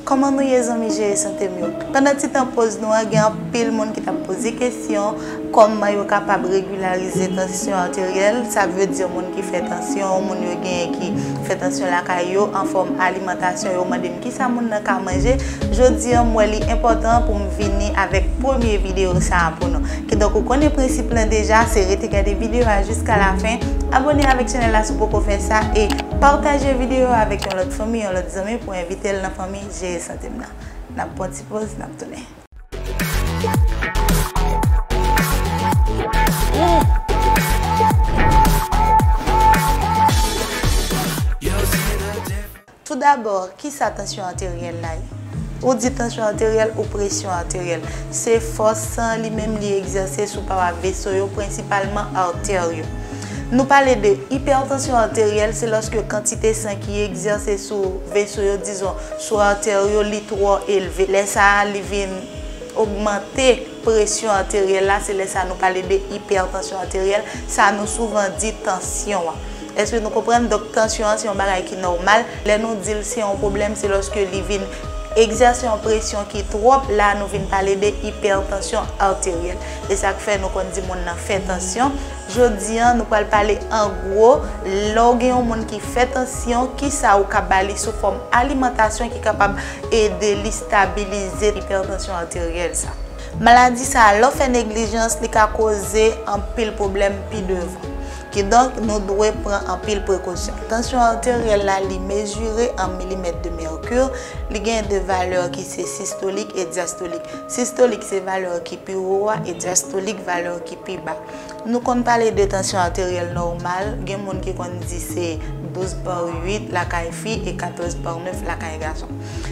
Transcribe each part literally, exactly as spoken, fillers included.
Kòman nou ye zanmi Jere Sante m yo? Pandan ti tan poz nou an, gen anpil moun ki t ap poze kesyon kòman yo kapab regilarize tansyon ateryèl, sa vle di moun ki fè tansyon, moun yo genyen ki fè tansyon lakay yo, an fòm alimantasyon, yo mande m kisa moun nan ka manje. Jodi an, m wè li enpòtan pou m vini avèk premye videyo sa a pou nou. Kidonk, ou konnen prensip lan deja, se rete gade videyo a jiska lafen, abòne avèk chanèl la si w poko fè sa, e pataje videyo a avèk yon lòt fanmi, yon lòt zanmi pou envite l nan fanmi Jere Sante m nan. N ap pran ti poz, n ap tounen. Toudabò, kisa tansyon ateryèl la ye? Ou di tansyon ateryèl ou presyon ateryèl. Se fòs san an li menm li egzèse sou pawa veso yo, prensipalman atè yo. Nou pale de ipètansyon ateryèl, se lòske kantite san ki egzèse sou veso yo, dizon, sou atè yo, li twò elve. Lè sa a, li vin ogmante presyon ateryèl la, se lè sa a nou pale de ipètansyon ateryèl, sa nou souvan di tansyon an. Èske nou konprann? Donk, tansyon an se yon bagay ki nòmal. Lè nou di l se yon pwoblèm, se lòske li vin egzèse yon presyon ki twòp, la nou vin pale de ipètansyon ateryèl. E sa k fè nou konn di moun nan fè tansyon. Jodi an, nou pral pale an gwo, lè w gen yon moun ki fè tansyon, kisa ou ka ba li sou fòm alimantasyon ki kapab ede li stabilize ipètansyon ateryèl sa. Maladi sa a, lè w fè neglijans, li ka koze anpil pwoblèm pi devan. Kidonk, nou dwe pran anpil prekosyon. Tansyon ateryèl la, li mezire an milimèt de mèki. Li gen de valè ki se sistolik e dyastolik. Sistolik se valè ki pi wo a, e dyastolik valè ki pi ba. Nou konn pale de tansyon ateryèl nòmal, gen moun ki konn di se douz pa uit lakay fi e katòz pa nèf lakay gason.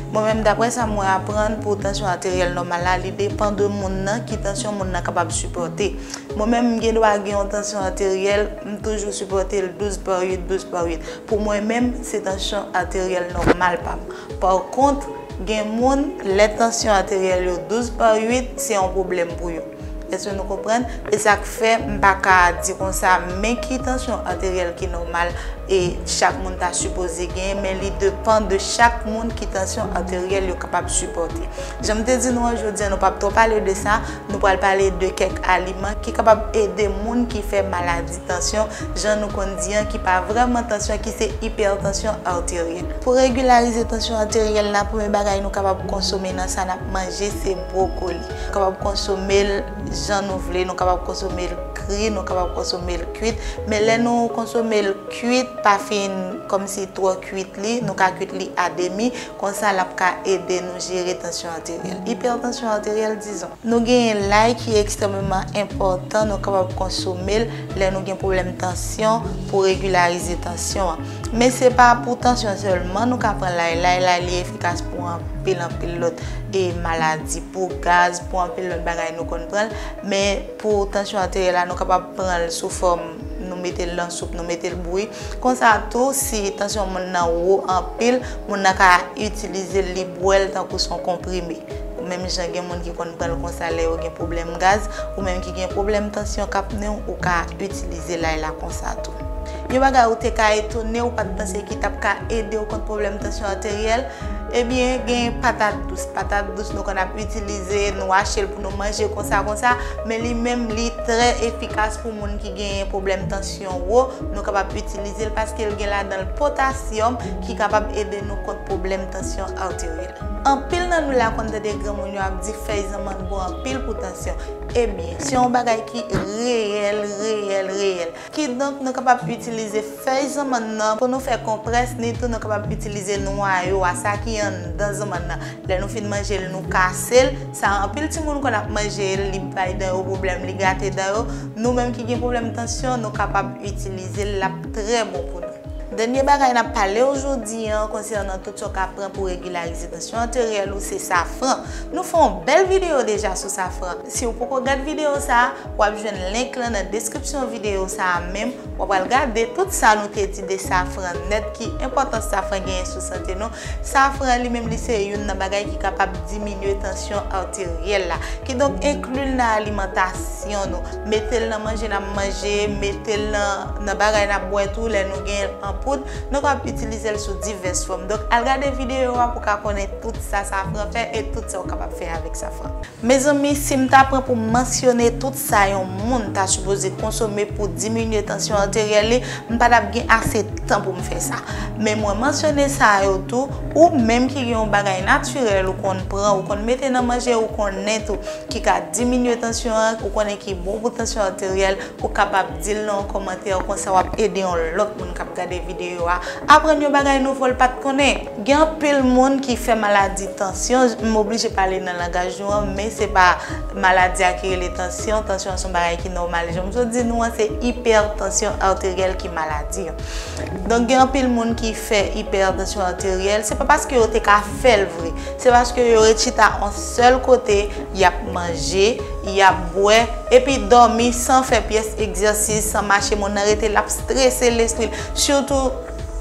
Mwen menm, daprè sa mwen aprann pou tansyon ateryèl nòmal la, li depann de moun nan, ki tansyon moun nan kapab sipòte. Mwen menm, m gen dwa gen yon tansyon ateryèl, m toujou sipòte l douz pa uit, douz pa uit. Pou mwen menm, se tansyon ateryèl nòmal pa m. Pa kont, gen moun, lè tansyon ateryèl yo douz pa uit, se yon pwoblèm pou yo. Èske nou konprann? E sa k fè m pa ka di konsa, men ki tansyon ateryèl ki nòmal e chak moun ta sipoze genyen, men li depann de chak moun ki tansyon ateryèl yo kapab sipòte. Jan m te di nou an, jodi an, nou p ap twò pale de sa, nou pral pale de kèk aliman ki kapab ede moun ki fè maladi tansyon, jan nou konn di an, ki pa vrèman tansyon, ki se ipètansyon ateryèl. Pou regilarize tansyon ateryèl la, premye bagay nou kapab konsome nan sa n ap manje, se bwokoli. Nou kapab konsome l jan nou vle, nou kapab konsome l kri, nou kapab konsome l kwit. Men lè nou konsome l kwit, pa fin kòmsi twò kwit li, nou ka kwit li a demi, konsa l ap ka ede nou jere tansyon ateryèl. Ipètansyon ateryèl, dizon. Nou genyen lay ki ekstrèmeman enpòtan, nou kapab konsome l lè nou gen pwoblèm tansyon, pou regilarize tansyon an. Men se pa pou tansyon sèlman nou ka pran lay. Lay la, li efikas pou anpil, anpil lòt e maladi, pou gaz, pou anpil lòt bagay nou konn pran l. Men pou tansyon ateryèl la, nou kapab pran l sou fòm nou mete l nan soup, nou mete l bouyi. Konsa tou, si tansyon moun nan wo anpil, moun nan ka itilize l, li bwè l tankou s on konprime. Menm jan gen moun ki konn pran l konsa lè yo gen pwoblèm gaz, ou menm ki gen pwoblèm tansyon k ap mennen w, ou ka itilize lay la konsa tou. Yon bagay ou te ka etone, ou pa t panse ki t ap ka ede w kont pwoblèm tansyon ateryèl, ebyen, gen patat dous. Patat dous, nou konn ap itilize, nou achte l pou nou manje konsa, konsa, men li menm, li trè efikas pou moun ki genyen pwoblèm tansyon wo. Nou kapab itilize l paske l gen ladan l potasyòm ki kapab ede nou kont pwoblèm tansyon ateryèl. Anpil nan nou la konn tande granmoun yo ap di fèy zanmann bon anpil pou tansyon. Ebyen, se yon bagay ki reyèl, reyèl, reyèl. Kidonk, nou kapab itilize fèy zanmann nan pou nou fè konprès, ni tou nou kapab itilize nwayo a, sa ki anndan zanmann nan. Lè nou fin manje l, nou kase l. Sa anpil timoun konn ap manje l, li bay dan yo pwoblèm, li gate dan yo. Nou menm ki gen pwoblèm tansyon, nou kapab itilize l, l ap trè bon pou nou. Dènye bagay n ap pale w jodi an konsènan tout sa w ka pran pou regilarize tansyon ateryèl ou, se safran. Nou fè yon bèl videyo deja sou safran. Si w poko gad videyo sa a, w ap jwenn link lan nan deskripsyon videyo sa a menm. W ap al gade tout sa nou te di de safran nèt, ki enpòtans safran genyen sou sante nou. Safran li menm, li se youn nan bagay ki kapab diminye tansyon ateryèl la. Kidonk, enkli l nan alimantasyon nou. Mete l nan manje n ap manje, mete l nan, nan bagay n ap bwè tou lè nou gen l an poud, nou kapab itilize l sou divès fòm. Donk, al gade videyo a pou w ka konnen tout sa safran fè e tout sa w kapab fè avèk safran. Mezanmi, si m ta pran pou m mansyone tout sa yon moun ta sipoze konsome pou diminye tansyon arteryèl li, m pa t ap gen ase tan pou m fè sa. Men mwen mansyone sa yo tou, ou menm ki gen yon bagay natirèl ou konn pran, ou konn mete nan manje, ou konnen tou ki ka diminye tansyon an, ou konnen ki bon pou tansyon arteryèl, ou kapab di l nan yon kòmantè, konsa w ap ede yon lòt moun k ap gade videyo a aprann yon bagay nouvo l pa t konnen. Gen anpil moun ki fè maladi tansyon, m oblije pale nan langaj nou an, men se pa maladi a ki rele tansyon. Tansyon an se yon bagay ki nòmal. Jan m sot di nou an, se ipètansyon arteryèl ki maladi an. Donk, gen anpil moun ki fè ipètansyon arteryèl, se pa paske yo te ka fè l vre, se paske yo ret chita yon sèl kote, y ap manje, y ap bwè, epi dòmi san fè pyès egzèsis, san mache, moun nan rete l ap strese lespri l. Sitou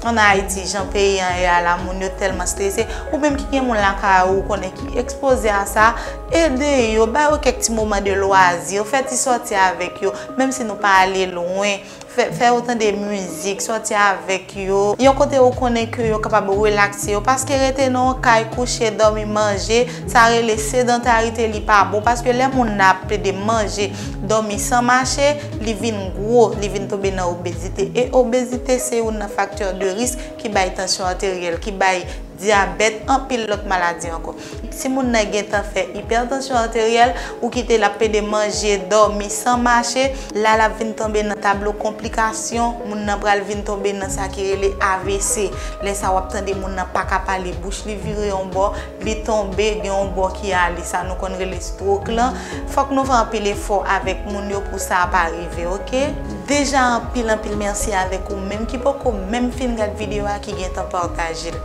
ann Ayiti, jan peyi an ye a la, moun yo tèlman strese. Ou menm ki gen moun lakay ou, ou konnen ki ekspoze a sa, ede yo, ba yo kèk ti moman de lwazi, fè ti sòti avèk yo, menm si nou pa ale lwen. Fè, fè yo tande mizik, sòti avèk yo. Yon kote ou konnen ke yo kapab relakse yo. Paske rete nan yon kay, kouche, dòmi, manje, sa rele sedantarite, li pa bon. Paske lè moun nan ap plede manje, dòmi san mache, li vin gwo, li vin tonbe nan obezite. E obezite se youn nan faktè de risk ki bay tansyon arteryèl, ki bay dyabèt, anpil lòt maladi ankò. Si moun nan gentan fè ipètansyon arteryèl, ou kite l ap plede manje, dòmi, san mache, la l ap vin tonbe nan tablo konplikasyon, moun nan pral vin tonbe nan sa ki rele A V C. Lè sa w ap tande moun nan pa ka pale, bouch li vire yon bò, li tonbe, gen yon bò ki ale, sa nou konn rele stroke lan. Fòk nou fè anpil efò avèk moun yo pou sa pa rive, oke? Deja anpil, anpil mèsi avèk ou menm ki poko menm fin gad videyo a ki gentan pataje l.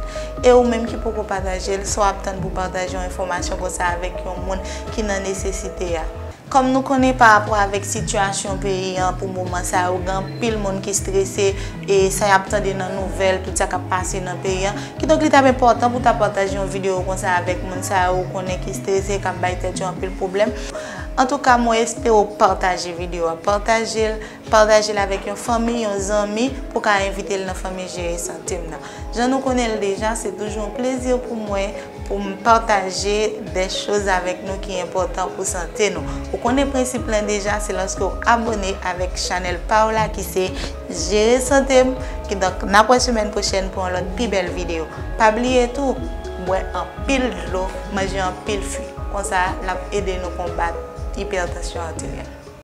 E ou menm ki poko pataje l, sa w ap tann pou pataje yon enfòmasyon konsa avèk yon moun ki nan nesesite a? Kòm nou konnen pa rapò avèk sitiyasyon peyi an pou moman sa yo, gen anpil moun ki strese e sa y ap tande nan nouvèl, tout sa k ap pase nan peyi an. Kidonk, li t ap enpòtan pou w ta pataje yon videyo konsa avèk moun sa yo ou konnen ki strese, k ap bay tèt yo anpil pwoblèm. Antouka, mwen espere w pataje videyo a. Pataje l, pataje l avèk yon fanmi, yon zanmi, pou w ka envite l nan fanmi Jere Sante m nan. Jan nou konnen l deja, se toujou yon plezi pou mwen pou m pataje de choz avèk nou ki enpòtan pou sante nou. Ou konnen prensip lan deja, se lòske w abòne avèk chanèl pa w la ki se Jere Sante m. Kidonk, n ap wè semèn pwochèn pou yon lòt pi bèl videyo. Pa bliye tou, bwè anpil dlo, manje anpil fwi. Konsa, l ap ede nou konbat ipètansyon arteryèl.